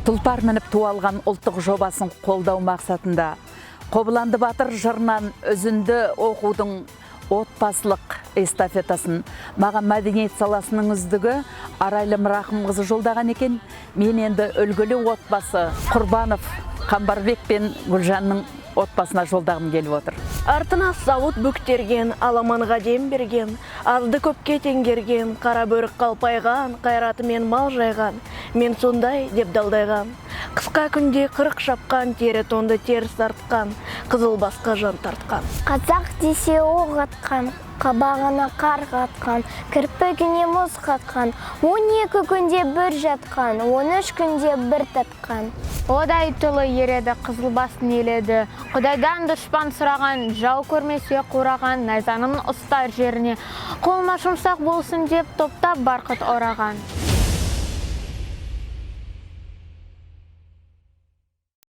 Тұлпар мініп ту алған ұлттық жобасын қолдау мақсатында Қобыланды батыр жырынан үзінді оқудың отбасылық эстафетасын маған мәдениет саласының үздігі Арайлым Рахымқызы жолдаған екен. Мен енді үлгілі отбасы Құрбанов Қамбарбек пен Гүлжанның отбасына жолдағым келіп отыр. Артына сауыт бөктерген, аламанға дем берген, азды көпке теңгерген, қара бөрік қалпайған, қайратымен мал жайған, мен сондай деп далдайған. Қысқа күнде 40 шапқан, тері тонды теріс артқан, қызыл басқа жан тартқан. Қазақ десе оқ атқан, қабағына қар қатқан, кірпігіне мұз қатқан, 12 күнде бір жатқан, 13 күнде бір татқан. Одай тұлы ереді, қызыл басын еледі. Құдайдан дұшпан сұраған, жау көрмесе қураған, найзаның ұстар жеріне. Қолыма жұмсақ болсын деп топтап барқыт ораған.